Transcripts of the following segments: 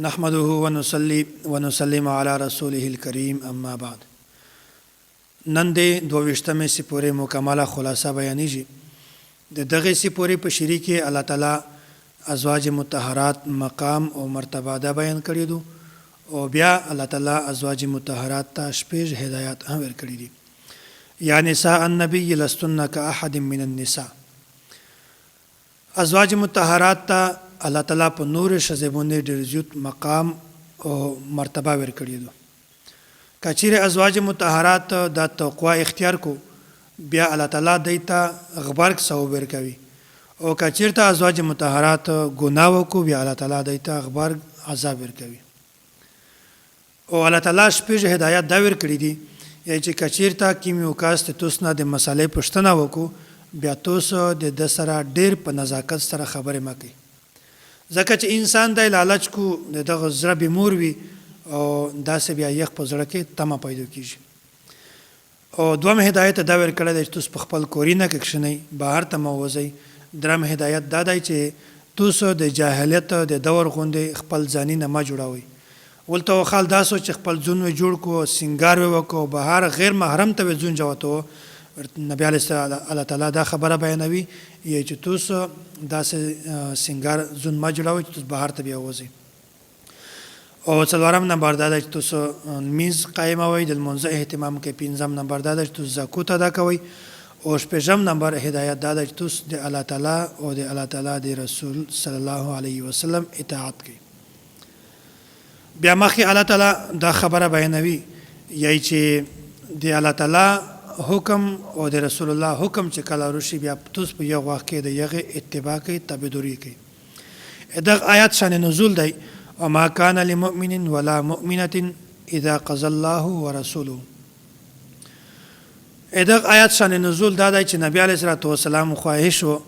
نحمده ونصلي ونسلم علی رسوله الکریم اما بعد. نن د 22مې سپورې مکمله خلاصه بیانیږي. د دغې سپورې په شری کې الله تعالی ازواج مطهرات مقام او مرتبه دا بیان کړی دو، او بیا الله تعالی ازواج مطهرات ته شپږ هدایات هم ورکړي دي. یا نساء النبی لستن کاحد من النساء. ازواج مطهرات ته الله تعالی په نورې ښځې باندې ډېر زیوت مقام او مرتبه ورکړې ده. که چیرې ازواج مطهرات دا تقوا اختیار کو، بیا الله تعالی دوی ته غبرګ ثواب ورکوي، او که چیرته ازواج مطهرات ګناه وکړو، بیا الله تعالی دوی ته غبرګ عذاب ورکوي. او الله تعالی شپږ هدایات دا ورکړي دي، یعنی چې که چیرته کوم یو کس د توس نه د مسالې پوښتنه وکړو، بیا توس د ده سره ډیر په نزاکت سره خبرې مه کوئ، ځکه چې انسان دی لالچ کو، د دغه زړه بیمور وي، او داسې بیا یخ په زړه کې تمه پیدا کیږي. او دوهم هدایت دا ورکړی دی چې تاسو په خپل کورینه کې کښینئ، بهر ته مه وځئ. دریم هدایت دا دی چې تاسو د جاهلیت د دور غوندې خپل ځانینه مه جوړوئ. ولته وخال دا سو چې خپل ځون وې جوړ کو، سینګار وې وکړو، بهر غیر محرم ته وې ځون جوتو. نبی علیه السلام الله تعالی دا خبره بیانوي یې چې تاسو داسې سینګار ځون مه جوړوئ چې تاسو بهر ته بیا وځئ. او څلورم نمبر دا دی چې تاسو لمونځ قایموئ، د لمونځه اهتمام کوئ. پنځم نمبر دا دی چې تاسو زکوت ادا کوئ. او شپږم نمبر هدایت دا دی چې تاسو د الله تعالی او د الله تعالی د رسول صلی الله علیه وسلم اطاعت کوئ. بیا مخکې الله تعالی دا خبره بیانوي یی چې د الله تعالی حکم او د رسول الله حکم چې کله راشي، بیا تاسو په یو وخت کې د یغې اتباع کوئ، تابعداري کوئ. دغه آیات شان نزول دی، وما کان لمؤمن ولا مؤمنة اذا قضى الله ورسوله. دغه آیات شان نزول دا دی چې نبی علیه الصلاة والسلام خواهش و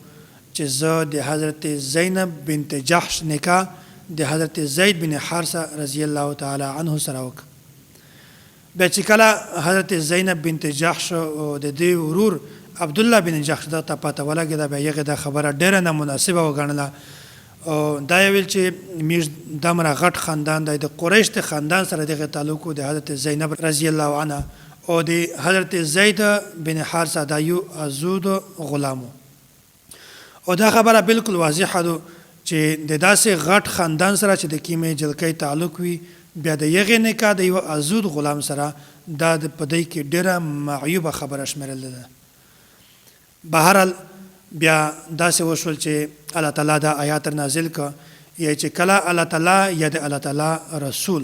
چې زه د حضرت زینب بنت جحش نکاح د حضرت زید بن حارثه رضی الله تعالی عنه سره وکړم. بیا چې کله حضرت زینب بنت جحش او د دې ورور عبدالله بن جحش دغه ته پته ولګېده، بیا یغې دا خبره ډېره نامناسبه وګڼله، او دا یې ویل چې میږ دمره غټ خاندان دی، د قریش د خاندان سره دغه تعلق د حضرت زینب رضی الله عنها، او د حضرت زید بن حارثه دا یو ازود غلام و. او دا خبره بالکل واضحه ده چې د داسې غټ خاندان سره چې د کیمې جلکۍ تعلق وي، بیا د یغې نکاح د یوه ازود غلام سره دا د په دی کې ډیره معیوبه خبره شمیرل ده. بهرحال بیا داسې وشول چې الله تعالی دا آیات نازل که، یعنی چې کله الله تعالی یا د الله تعالی رسول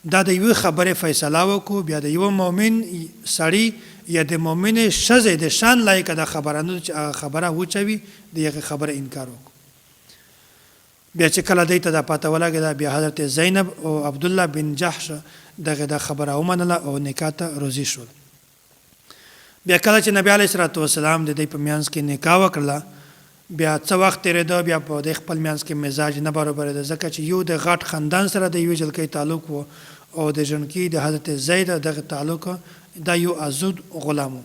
دا د یوې خبرې فیصله وکړو، بیا د یوه مؤمن سړي یا د مؤمنې ښځې د شان لایقه دا خبره نه ده چې هغه خبره وچوي، د هغې خبرې انکار وکړو. بیا چې کله دوی ته دا پته ولګېده، بیا حضرت زینب او عبدالله بن جحش دغې دا خبره ومنله او نکاح ته رضي شول. بیا کله چې نبی علیه الصلاة والسلام د دوی په میانځ کې نکاح وکړله، بیا څه وخت تېرېده، بیا په دوی خپل میانځ کې مزاج نه برابرېده، ځکه چې یو د غټ خاندان سره د یوې جلکۍ تعلق و، او د ژڼکي د حضرت زید دغه تعلق دا یو ازود غلام و.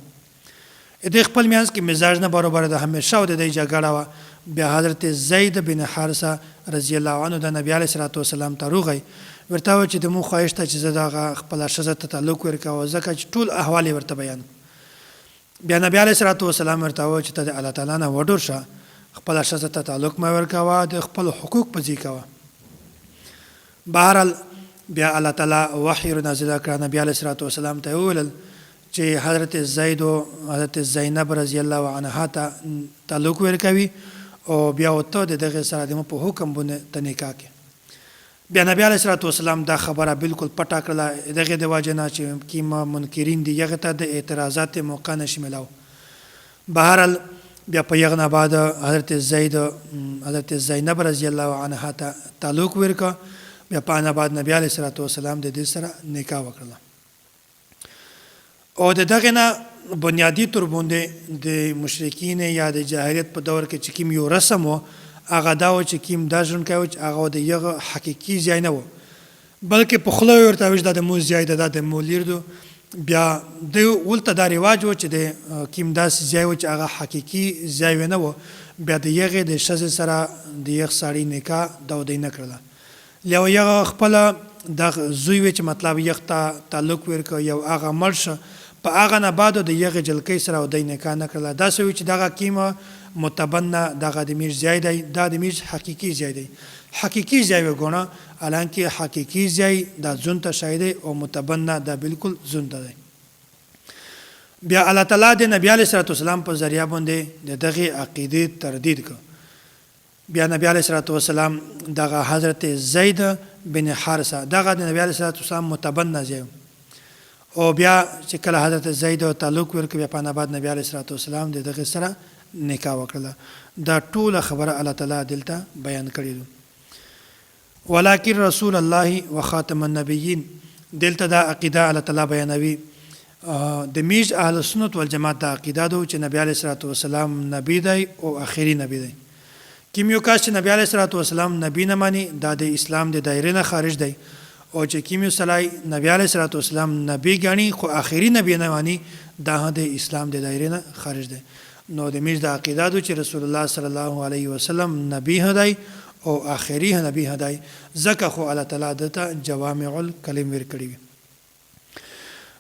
د دوی خپل میانځ کې مزاج نه برابرېده، همیشه د دوی جګړه وه. بیا حضرت زید بن حارثه رضی الله عنه د نبی علیه الصلاة والسلام ته روغی، ورته وویل چې د مو خواهش ته چې زه دغه خپله ښځه ته تعلق ورکوم، ځکه چې ټول احوال یې ورته بیان کړو. بیا نبی علیه الصلاة والسلام ورته وویل چې ته د الله تعالی نه وډور شه، خپله ښځه ته تعلق مه ورکوه، د خپل حقوق په ځای کوه. بهرحال بیا الله تعالی وحی نازله کړه، نبی علیه الصلاة والسلام ته یې وویل چې حضرت زید او حضرت زینب رضی الله عنها ته تعلق ورکوي، او بیا ته د دغه سره د مو په حکم باندې ته نکاح کې. بیا نبی علیه الصلاة والسلام دا خبره بالکل پټه کړله، دغه د وجې نه چې کیمه منکرین دي یغه ته د اعتراضات موقع نشي ملاو. بهرحال بیا په یغه نه بعد حضرت زید حضرت زینب رضی الله عنها ته تعلق ورکړ. بیا په نه بعد نبی علیه الصلاة والسلام د دې سره نکاح وکړله. او د دغه نه بنیادی تور باندې د مشرکین یا د جاهلیت په دور کې چې کوم یو رسم و، هغه دا و چې کوم دا ژوند کوي چې هغه د یغه حقیقي ځای نه و، بلکې په خوله یې ورته ویل چې دا د مو ځای ده، دا د مو لیر ده. بیا د ولته دا رواج و چې د کوم داسې ځای و چې هغه حقیقي ځای نه و، بیا د یغې د ښځې سره د یغ سړي نکاح دا ودی نه کړله. یو یغه خپله دغ زوی وی چې مطلب یغ ته تعلق ورکړ یو هغه مړ شه په هغه نه بعد د یغې جلکۍ سره او دی نکاح نه کړله داسې وی چې دغه کیم متبنه دغه د میژ ځای دی دا د میژ حقیقی ځای دی حقیقی ځای وی ګڼه حالانکه حقیقی ځای دا ځون ته شای دی او متبنه دا بالکل ځون ته دی. بیا الله تعالی د نبی علیه الصلوة والسلام په ذریعه باندې د دغې عقیدې تردید کړ. بیا نبی علیه الصلوة والسلام دغه حضرت زید بن حارثه دغه د نبی علیه الصلوة والسلام متبنه ځای او بیا چې کله حضرت زید او تعلق ورکړ بیا په بعد نبی علیه الصلوة والسلام د دغه سره نکاح وکړله. دا ټوله خبره الله تعالی دلته بیان کړې ده. ولکن رسول الله وخاتم النبیین دلته دا عقیده الله تعالی بیانوي د میژ اهل سنت والجماعت دا عقیده ده چې نبی علیه الصلاة والسلام نبی دی او اخري نبی دی. کیم یو کس چې نبی علیه الصلاة والسلام نبی نه مانی دا د اسلام د دایرې نه خارج دی او چې کیم یو سړی نبی علیه الصلاة والسلام نبی ګڼي خو اخري نبی نه مانی دا هم د اسلام د دایرې نه خارج دی. نو د میژ دا عقیده ده چې رسول الله صلی الله علیه وسلم نبی هم دی او اخري نبی هم دی ځکه خو الله تعالی ده ته جوامع الکلم ورکړي وي.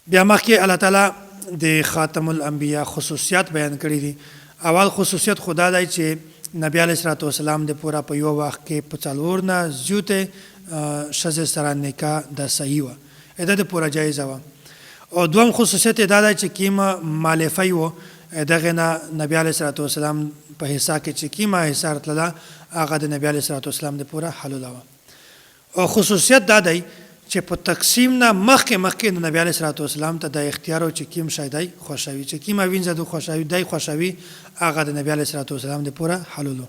بیا مخکې الله تعالی د خاتم الانبیاء خصوصیات بیان کړي دي. اول خصوصیت خو دا دی چې نبی علیه الصلاة والسلام د پوره په یو وخت کې په څلور نه زیوته ښځې سره نکاح دا صحیح وه، اده د پوره جایزه وه. او دوم خصوصیت یې دا دی چې کیمه مالفه و دغه نه نبی علیه الصلاة والسلام په حصه کې چې کیمه حصه راتلله هغه د نبی علیه الصلاة والسلام د پوره حلوله وه. او خصوصیت دا دی چې په تقسیم نه مخکې مخکې د نبی علیه الصلاة والسلام ته دا اختیار و چې کیم شی دی خوښوي، چې کیمه وینځه د خوښوي دی خوښوي هغه د نبی علیه الصلاة والسلام د پوره حلولو.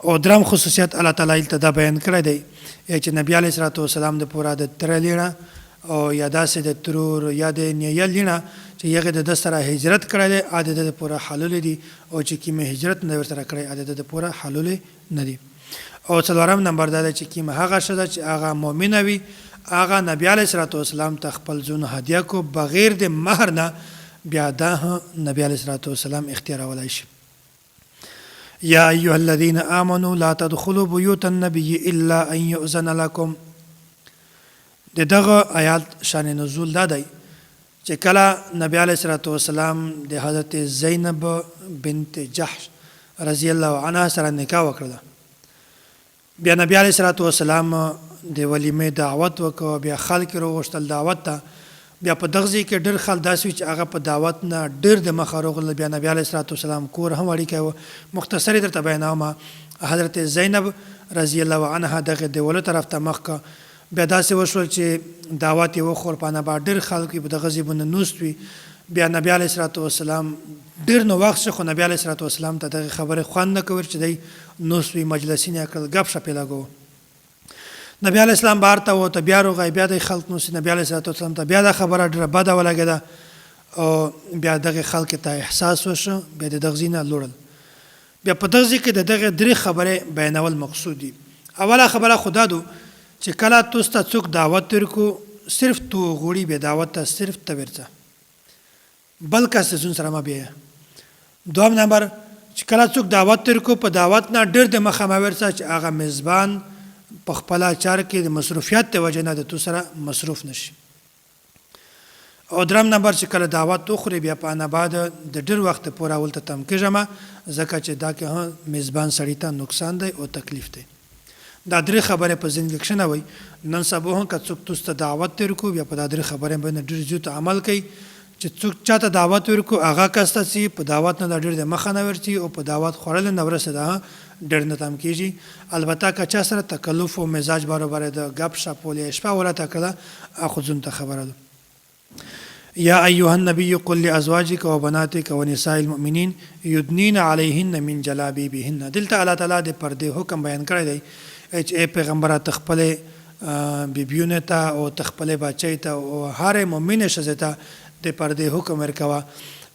او درم خصوصیت الله تعالی دلته دا بیان کړی دی چې نبی علیه الصلاة والسلام د پوره د تره لیڼه او یا داسې د ترور یا د نیه لیڼه چې یغه د ده سره هجرت کړی دی ا د ده د پوره حلولې دي او چې کیمه هجرت نه ورسره کړی ا د ده د پوره حلولې نه دي. او څلورم نمبر دا دی چې کیم هغه ښځه چې هغه مؤمنه وي هغه نبی علیه الصلاة والسلام ته خپل ځون هدیه کو بغیر د مهر نه بیا دا هم نبی علیه الصلاة والسلام اختیارولای شي. یا ایها الذین آمنوا لا تدخلوا بیوت النبی الا ان یؤذن لکم. د دغه آیات شان نزول دا دی چې کله نبی علیه الصلاة والسلام د حضرت زینب بنت جحش رضی الله عنها سره نکاح وکړله، بیا نبی علیه الصلاة والسلام د ولیمې دعوت وکړ، بیا خلک یې راوغوښتل دعوت ته، بیا په دغه ځای کې ډېر خلک داسې وي چې هغه په دعوت نه ډېر د مخه راغلل، بیا نبی علیه الصلاة والسلام کور هم وړیکی و. مختصر یې درته بیانوم، حضرت زینب رضی الله عنها دغې دیولو طرف ته مخ کړ، بیا داسې وشول چې دعوت یې وخوړ، په نبا ډېر خلک وي، په دغه ځای باندې نوست وي، بیا نبي علیه الصلوة والسلام ډېر نو وخت شو، خو نبي علیه الصلوة والسلام ته دغې خبرې خوند نه کوي چې دی نوست وي، مجلسین یې کړل، ګپ شپ یې لګوو. نبي علیه السلام بهر ته ووته، بیا روغی، بیا دی خلک نوست وي، نبي علیه الصلوة والسلام ته بیا دا خبره ډېره بده ولګېده او بیا دغې خلک ته احساس وشو، بیا د دغه ځای نه لوړل. بیا په دغه ځای کې د دغې درې خبرې بیانول مقصود دي. اوله خبره خو دا دو چې کله توس ته څوک دعوت ورکو صرف تو وغوړي بیا دعوت ته صرف ته ورځه بل کس د ځون سره مه بیایه. دوهم نمبر چې کله څوک دعوت ورکو په دعوت نه ډیر د مخه مه ورځه چې هغه میزبان په خپله چار کې د مصروفیت د وجې نه د تو سره مصروف نشي. او درم نمبر چې کله دعوت وخورې بیا په انا بعد د ډیر وخت پوره ولته تم کیږه مه ځکه چې دا کې هم میزبان سړی ته نقصان دی او تکلیف دی. دا درې خبرې په ذهن کې کښنوئ. نن سبا هم که څوک تاسو ته دعوت درکو بیا په دا درې خبرې باندې ډیر زیات عمل کوي چې څوک چاته دعوت ورکو هغه کس ته چې په دعوت نه دا ډیر د مخه نه ورځي او په دعوت خوړل نه ورسته دا ډیر نه تم کیږي. البته که چا سره تکلف او مزاج برابر ده ګپ شپ ولې شپه ورته کړه هغه خو ځون ته خبره ده. یا ایها النبی قل لازواجک وبناتک ونساء المؤمنین یدنین علیهن من جلابیبهن. دلته الله تعالی د پردې حکم بیان کړی دی چې ای پیغمبره ته خپلې بیبیونو ته او ته خپلې بچۍ ته او هرې مؤمنې ښځې ته د پردې حکم ورکوه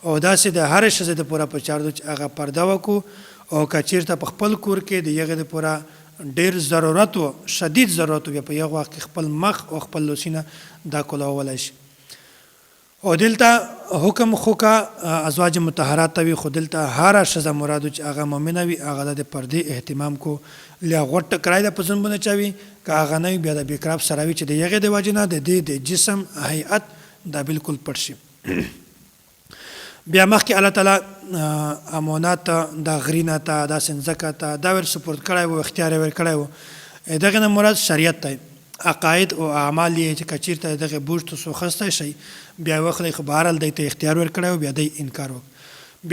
او داسې د هرې ښځې د پوره په چار دو چې هغه پرده وکړو او که چیرته په خپل کور کې د یغې د پوره ډیر ضرورت و شدید ضرورت و بیا په یغ وخت کې خپل مخ او خپل لوسینه دا کولاولای شي. او دلته حکم خو که ازواج مطهرات ته وي خو دلته هره ښځه مراد چې هغه مؤمنه وي هغه د پردې اهتمام کو لیا غوټ ټکرای ده په ځون باندې چوي که هغه نه وي بیا د بیکراب سره وي چې د یغې د وجې نه د دې د جسم هیئت دا بالکل پټ شي. بیا مخکې الله تعالی امونات ته دا غرینه ته دا سنځکه ته دا ور سپورت کړی وو، اختیار یې ورکړی وو. دغه نه مراد شریعت دی، عقاید او اعمال یې چې که چیرته دغه بوج تاسو خستی شئ بیا یې واخلئ، خو بهرحال دی ته اختیار ورکړی وو، بیا دی انکار وکړ،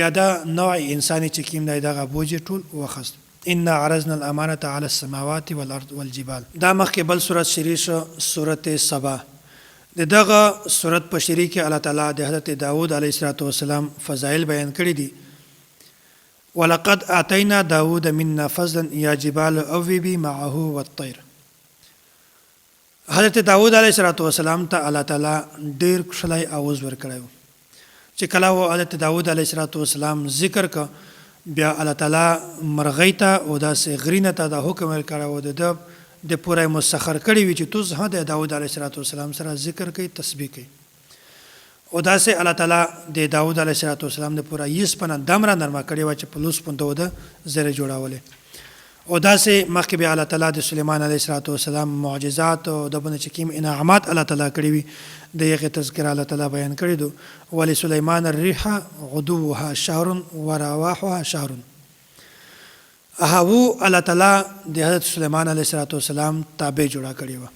بیا دا نوع انساني چې کیم دی دغه بوج یې ټول وخست. انا عرضنا الامانة علی السماوات والارض والجبال. دا مخکې بل سورت شریع شو، سورت سبا. د دغه سورت په شریع کې الله تعالی د حضرت داود علیه الصلوة والسلام فضایل بیان کړي دي. ولقد آتینا داود منا فضلا یا جبال اوبی معه والطیر. حضرت داود علیه الصلوة والسلام ته الله تعالی ډیر کښلی آوز ورکړی وو چې کله و حضرت داود علیه الصلوة والسلام ذکر که بیا الله تعالی مرغۍ ته او داسې غرینه ته دا حکم ورکړی وو د ده د پوره مسخر کړی وي چې توس هم د داود علیه الصلوة والسلام سره ذکر کوي تسبیح کوي. او داسې الله تعالی د داود علیه الصلوة والسلام د پوره یسپنه دمره نرمه کړې وه چې په لوس پوندو ده زره جوړولې. او داسې مخکې بیا الله تعالی د سلیمان علیه الصلوة والسلام معجزات او د باندې چې کوم انعامات الله تعالی کړي وي د هغې تذکره الله تعالی بیان کړې دو. ولسلیمان الریح غدوها شهر ورواحها شهر. هغو الله تعالی د حضرت سلیمان علیه الصلوة والسلام تابع جوړه کړې وه.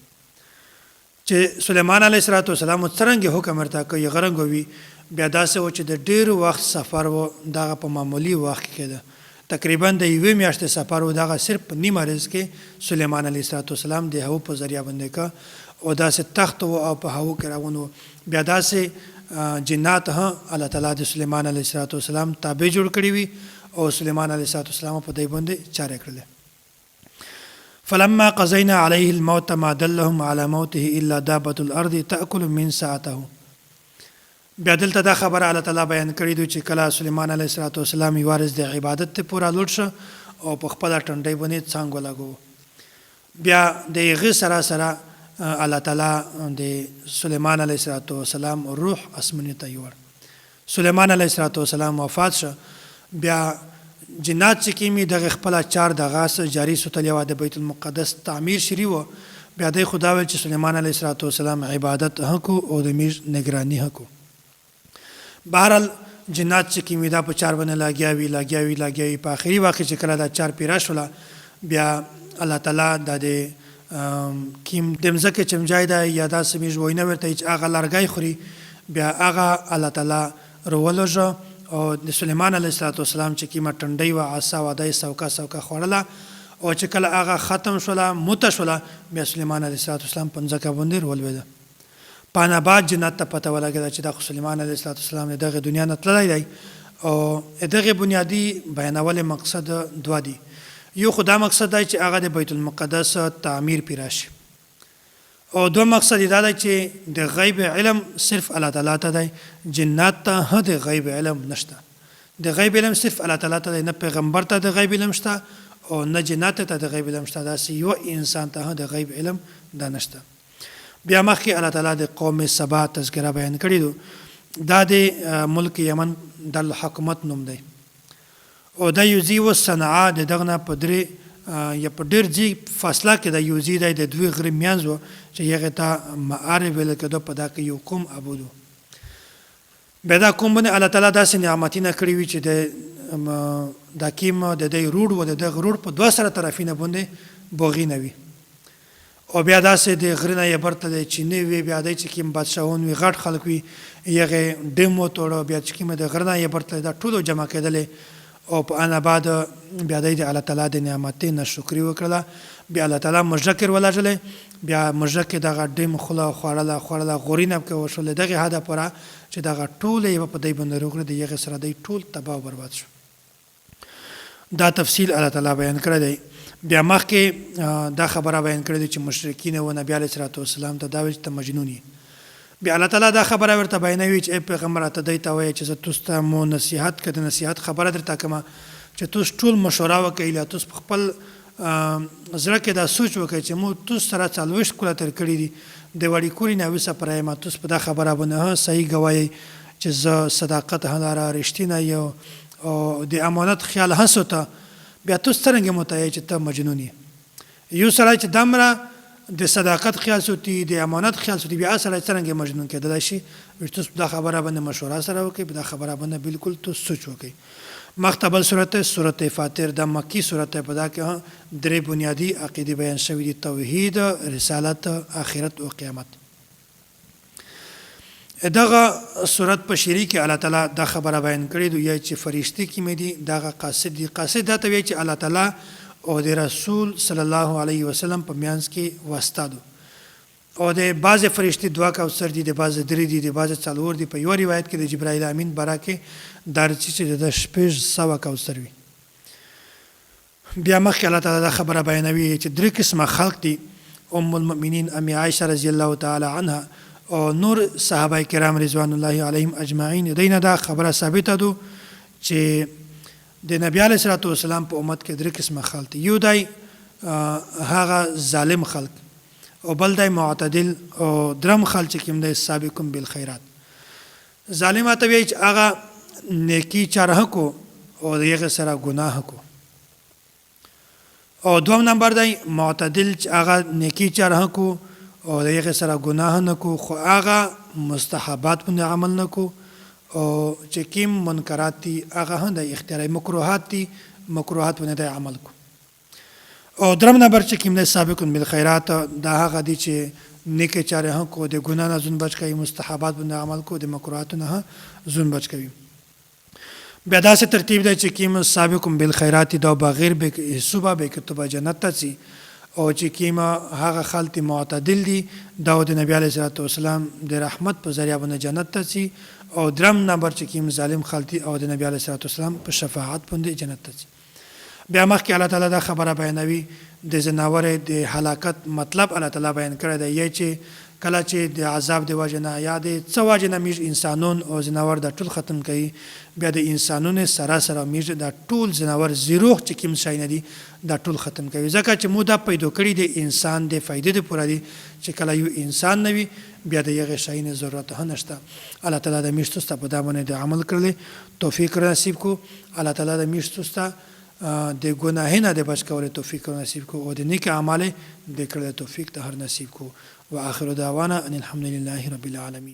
چې سلیمان علیه الصلوة والسلام څرنګه حکم ورته کوي غرنګ وي، بیا داسې و چې د ډېر وخت سفر و دغه په معمولي وخت کې کېده، تقریبا د یوې میاشتې سفر و دغه صرف په نیمه ورځ کې سلیمان علیه الصلوة والسلام د هغو په ذریعه باندې که او داسې تخت و او په هغو کې روان و، بیا داسې جنات هم الله تعالی د سلیمان علیه الصلوة والسلام تابع جوړ کړي وي او سلیمان علیه الصلوة والسلام په دوی باندې چارې کړلې. فلما قضينا عليه الموت ما دلهم على موته الا دابة الارض تأكل من ساعته. بیا دلته دا خبره الله تعالی بیان کړې ده چې کله سلیمان علیه الصلاة والسلام یوه ورځ د عبادت ته پوره لوټ شو او په خپله ټنډۍ باندې څنګ ولګوو بیا د هغه سره سره الله تعالی د سلیمان علیه الصلاة والسلام روح اسمنی ته یوړ. سلیمان علیه الصلوة والسلام وفات شه بیا جنات چې کیمی دغه خپله چار دغه سه جاری سوتلی وه د بیت المقدس تعمیر شری وه بیا دی خو دا ویل چې سلیمان علیه الصلوة والسلام عبادت هه کو او د میژ نګرانی هه کو. بهرحال جنات چې کیمی دا په چار باندې لاګیا وی لاګیا وی لاګیا وی په اخری وخت کې چې کله دا چار پیرا شوله بیا الله تعالی دا د کیم د مځکې چمجای ده یا داسې میژ وینه ورته چې هغه لرګی خوري بیا هغه الله تعالی رولوژه او د سلیمان علیه الصلوة والسلام چې کیمه ټنډۍ وه عصا وه دا یې سوکه سوکه خوړله او چې کله هغه ختم شوله موته شوله بیا سلیمان علیه الصلوة والسلام په مځکه باندې رولوېده. په اناباد جنت ته پته ولګېده چې دا خو سلیمان علیه الصلوة والسلام له دغې دنیا نه تللی دی او دغې بنیادي بیانولې مقصد دوه دي، یو خو دا مقصد دی چې هغه د بیت المقدس تعمیر پرې راشي او دوه مقصد یې دا دی چې د غیب علم صرف الله تعالی ته دی، جنات ته هم د غیب علم نشته. د غیب علم صرف الله تعالی ته دی، نه پیغمبر ته د غیب علم شته او نه جنات ته د غیب علم شته، داسې یوه انسان ته هم د غیب علم دا نشته. بیا مخکې الله تعالی د قوم سبا تذکره بیان کړې ده، دا د ملک یمن دارالحکومت نوم دی او دا یو ځای و صنعا د دغه نه په درې یا په ډېر ځای فاصله کې دا یو ځای دی د دوی غره مینځ و چې هغې ته معارف ویل کېده، په دا کې یو قوم ابود و. بیا دا قوم باندې الله تعالی داسې نعمتونه کړي وي چې د دا کیم د دې روډ و د دغه روډ په دوه سره طرفینه باندې بوغینه وي او بیا داسې د غره نه یې برته دی چینې وي، بیا دی چې کوم بادشاهون وي غټ خلک وي یغې ډیم وتوړه، بیا چې کوم د غره نه یې برته دا ټولو جمع کېدلې او په ان بعد بیا دی د الله تعالی د نعمتې ناشکري وکړله، بیا الله تعالی مژکې ولژلې، بیا مژکې دغه ډیم خوله خوړله خوړله غورینه پکې وشولې دغې حده پوره چې دغه ټولې یوه په دی باندې روغلې د یغې سره دی ټول تباه او برباد شو. دا تفصیل الله تعالی بیان کړی دی. بیا مخکې دا خبره بیان کړې ده چې مشرکین و نبی علیه الصلاة والسلام ته دا ویل چې ته مجنون یې. بیا الله تعالی دا خبره ورته بیانوي چې ای پیغمبره ته دوی ته وایې چې زه تاسو ته مو نصیحت که د نصیحت خبره درته کوم چې تاسو ټول مشوره وکړئ له تاسو په خپل زړه کې دا سوچ وکړئ چې مو توس سره 40 کله تر کړي دي، د وړیکولي نه وسه پر یم، توس په دا خبره باندې هه صحیح ګواه یئ چې زه صداقت هه لاره، رښتینی یو او د امانت خیال هه سوته، بیا توس څرنګه مو ته یئ چې ته مجنون یې؟ یو سړی چې دمره د صداقت خیال سوتي، د امانت خیال سوتي، بیا سړی څرنګه مجنون کېدلای شي؟ وي تاسو په دا خبره باندې مشوره سره وکړئ، په دا خبره باندې بالکل تاسو سوچ وکړئ. مخته بل سورت دی، سورت فاطر، دا مکي سورت دی، په دا کې هم درې بنیادي عقیدې بیان شوې دي، توحید، رسالت، آخرت او قیامت. دغه سورت په شری کې الله تعالی دا خبره بیان کړې ده یا چې فرشتي کې دي دغه قاصد دي. قاصد دا ته وایي چې الله تعالی او د رسول صلی الله علیه وسلم په میانس کې واسطه ده، او د بعضې فرشتي دوه کوثر دي، د بعضې درې دي، د بعضې څلور دي. په یوه روایت کې د جبرائیل امین باره کې دا راځي چې د ده 600 کوثر وي. بیا مخکې الله تعالی دا خبره بیانوي چې درې قسمه خلق دي. ام المؤمنین ام عائشه رضی الله تعالی عنها او نور صحابه کرام رضوان الله علیهم اجمعین دینه دا خبره ثابته ده چې د نبی علیه الصلاة والسلام په امت کې درې قسمه خلق دي. یو دی هغه ظالم خلق، او بل دی معتدل، او درم خلق چې کوم دی سابقون بالخیرات. ظالم ته وایي چې هغه نیکی چاره کو او د هغه سره ګناه کو. او دوم نمبر دی معتدل چې هغه نیکی چاره کو او د هغه سره ګناه نه کو، خو هغه مستحبات باندې عمل نه کو، او چې کیم منکرات دي هغه هم د اختیاري مکروهات دي، مکروهات باندې د عمل کو. او درم نمبر چې کوم دی سابق بالخیرات، دا هغه دي چې نیکې چارې هم کو، د ګناه نه ځون بچ کوي، مستحبات باندې عمل کو، د مکروهاتو نه ځون بچ کوي. بیا داسې ترتیب دی چې کیم سابق بالخیرات دا بغیر به حسابه به کتب جنت ته ځي، او چې کیم هغه خلط معتدل دي دا د نبی علیه الصلاة والسلام د رحمت په ذریعہ باندې جنت ته ځي. او درم نمبر چې کیم ظالم خلط او د نبی علیه الصلاة والسلام په شفاعت باندې جنت ته ځي. بیا مخکې الله تعالی دا خبره بیانوي، د ځناور د هلاکت مطلب الله تعالی بیان کړی دی، یی چې کله چې د عذاب د وجې نه یا د څه وجې نه میږ انسانون او ځناور دا ټول ختم کوي، بیا د انسانونو سره سره میږ دا ټول ځناور ذیروح چې کوم شی نه دي دا ټول ختم کوي، ځکه چې مو دا پیدو کړي د انسان د فایدې د پوره دي چې کله یو انسان نه وي بیا د یغې شی نه ضرورت هم نشته. الله تعالی د میږ تاسو ته په دا باندې د عمل کړلې توفیق نصیب کو. الله تعالی د میږ تاسو ته د ګناه نه د بچ کولو توفیق نصیب کو، او د نیک اعمال د کړلو توفیق د هر نصیب کو. واخر دعوانا ان الحمد لله رب العالمین.